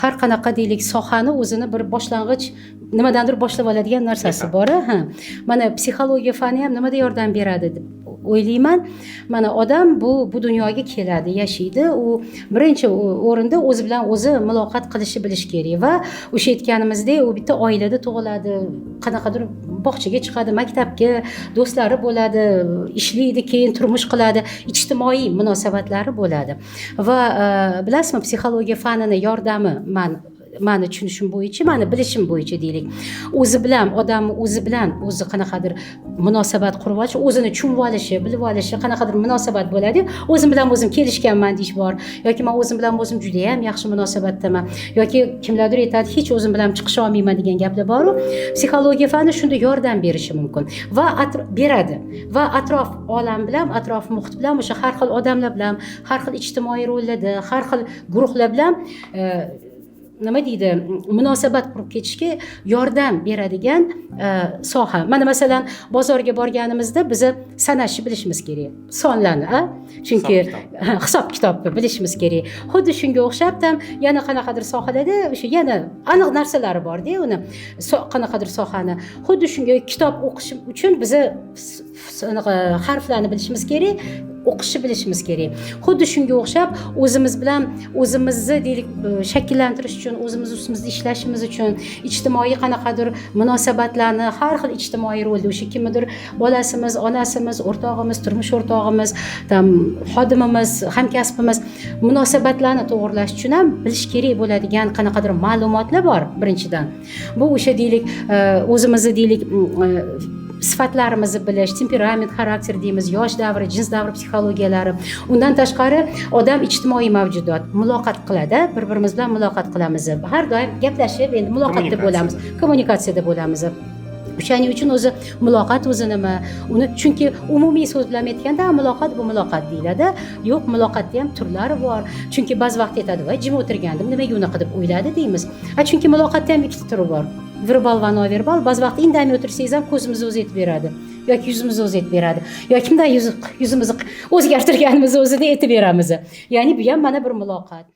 Har qanaqa, deylik, sohani o'zini bir boshlang'ich, nimadandir boshlab oladigan narsasi bor. Ha, mana psixologiya fani ham nimada yordam beradi deb o'ylayman. Mana odam bu dunyoga keladi, yashaydi. U birinchi o'rinda o'zi bilan o'zi muloqot qilishni bilishi kerak va o'sha aytganimizdek, u bitta oilada tug'iladi, qanaqadir bog'chaga chiqadi, maktabga, do'stlari bo'ladi, ishlaydi, keyin turmush qiladi, ijtimoiy munosabatlari bo'ladi. Va bilasizmi, psixologiya fanini yordami, mani tushunishim bo'yicha, mani bilishim bo'yicha, deylik, o'zi bilan, odamni o'zi bilan o'zi qanaqadir munosabat qurib olishi, o'zini tushunib olishi, bilib olishi, qanaqadir munosabat bo'ladiyu, o'zim bilan o'zim kelishganman deyish bor yoki man o'zim bilan o'zim judayam yaxshi munosabatdaman yoki kimlardir aytadi, hech o'zim bilan chiqisha olmayman degan gaplar boru. Psixologiya fani shunda yordam berishi mumkin va beradi va atrof olam bilan, atrof muhit bilan, o'sha har xil odamlar bilan, har xil ijtimoiy rollarda, har xil guruhlar bilan nima deydi, munosabat qurib ketishga yordam beradigan soha. Mana masalan, bozorga borganimizda biza sanashni bilishimiz kerak, sonlarni, a, chunki hisob kitobni bilishimiz kerak. Xuddi shunga o'xshab ham yana qanaqadir sohalarda o'sha yana aniq narsalari borda, uni qanaqadir sohani, xuddi shunga kitob o'qish uchun biza anaqa harflarni bilishimiz kerak, o'qishni bilishimiz kerak. Xuddi shunga o'xshab o'zimiz bilan o'zimizni, deylik, shakllantirish uchun, o'zimiz ustimizda ishlashimiz uchun, ijtimoiy qanaqadir munosabatlarni, har xil ijtimoiy rolda, o'sha kimnidir bolasimiz, onasimiz, o'rtog'imiz, turmush o'rtog'imiz, там, xodimimiz, hamkasbimiz, munosabatlarni to'g'irlash uchun ham bilish kerak bo'ladigan qanaqadir ma'lumotlar bor. Birinchidan, bu o'sha, deylik, o'zimizni, deylik, sifatlarimizni bilish, temperament, xarakter deymiz, yosh davri, jins davri psixologiyalari. Undan tashqari, odam ijtimoiy mavjudot, muloqot qiladi, bir birimiz bilan muloqot qilamiz, har doim gaplashib, endi muloqotda bo'lamiz, kommunikatsiyada bo'lamiz. O'shaning uchun o'zi muloqot o'zi nima, uni, chunki umumiy so'z bilan aytganda, muloqot bu muloqot deyiladi. Yo'q, muloqotni ham turlari bor. Chunki ba'zi vaqt aytadi: "Voy, jim o'tirgandim, nimaga unaqa deb o'yladi?" deymiz. A chunki muloqotda ham ikkita turi bor: verbal va nonverbal. Ba'zi vaqt indamay o'tirsangiz ham ko'zimiz o'zi aytib beradi yoki yuzimiz o'zi aytib beradi yoki bunday yuzimizni o'zgartirganimizni o'zida aytib beramiz. Ya'ni bu ham mana bir muloqot.